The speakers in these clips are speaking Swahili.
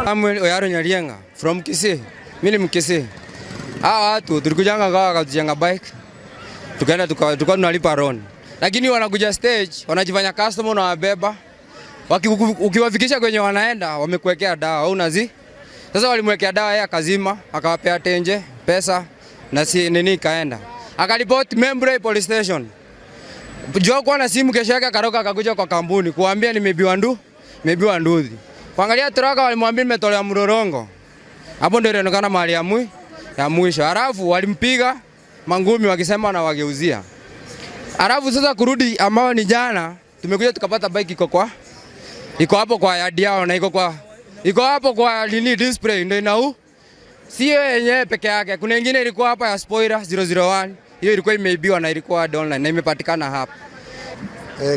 Samuel Oyaro Nyarienga from Kisii. Mimi ni Mkisii. Hawa watu tulikujanga kwa wakatujenga bike. Tukaenda tuka tunalipa loan. Lakini wanakuja stage, wanajifanya customer na wabeba. Ukiwafikisha kwenye wanaenda wamekuwekea dawa au unazi. Sasa walimwekea dawa yeye akazima, akawapea tenje, pesa na si nini ikaenda. Akaripoti Membley Police Station. Jua kuwa na simu, kesho yake akaroka akakuja kwa kampuni kuambia nimeibiwa nduthi. Kuangalia tracker walimwambia nimetolea mlolongo. Hapo ndio ilionekana mahali ya mwisho. Halafu walimpiga mangumi wakisema na wageuzia. Halafu sasa kurudi ambao ni jana tumekuja tukapata bike iko hapo kwa yard yao na iko hapo kwa nini display ndio inau. Sio yenyewe peke yake. Kuna ingine ilikuwa hapa ya spoiler 001. Hiyo ilikuwa imeibiwa na ilikuwa online na imepatikana hapa.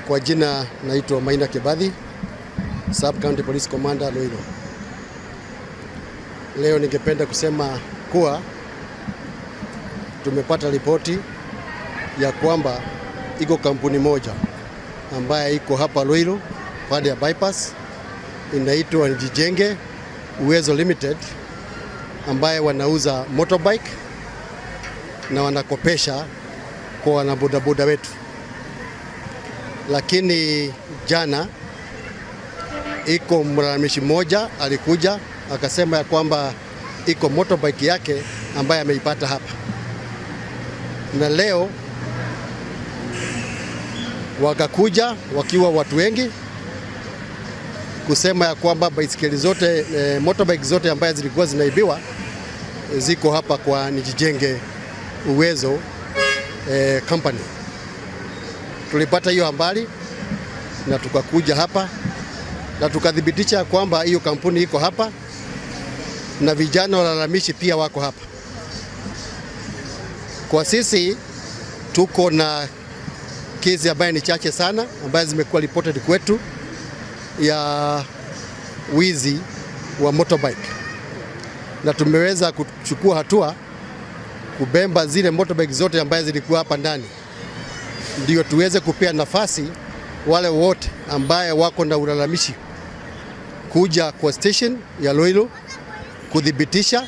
Kwa jina naitwa Maina Kibathi, Sub County Police Commander Ruiru. Leo ningependa kusema kuwa tumepata ripoti ya kwamba iko kampuni moja ambaye iko hapa Ruiru pande ya bypass inaitwa Jijenge Uwezo Limited, ambaye wanauza motorbike na wanakopesha kwa wanabodaboda wetu. Lakini jana iko mlalamishi mmoja alikuja akasema ya kwamba iko motorbike yake ambaye ameipata hapa, na leo wakakuja wakiwa watu wengi kusema ya kwamba baisikeli zote motorbike zote ambaye zilikuwa zinaibiwa ziko hapa kwa Nijijenge Uwezo Company. Tulipata hiyo habari na tukakuja hapa na tukathibitisha kwamba hiyo kampuni iko hapa na vijana walalamishi pia wako hapa. Kwa sisi tuko na kesi ambayo ni chache sana ambayo zimekuwa reported kwetu ya wizi wa motorbike, na tumeweza kuchukua hatua kubemba zile motorbike zote ambazo zilikuwa hapa ndani, ndio tuweze kupea nafasi wale wote ambaye wako na ulalamishi kuja kwa station ya Ruiru kuthibitisha.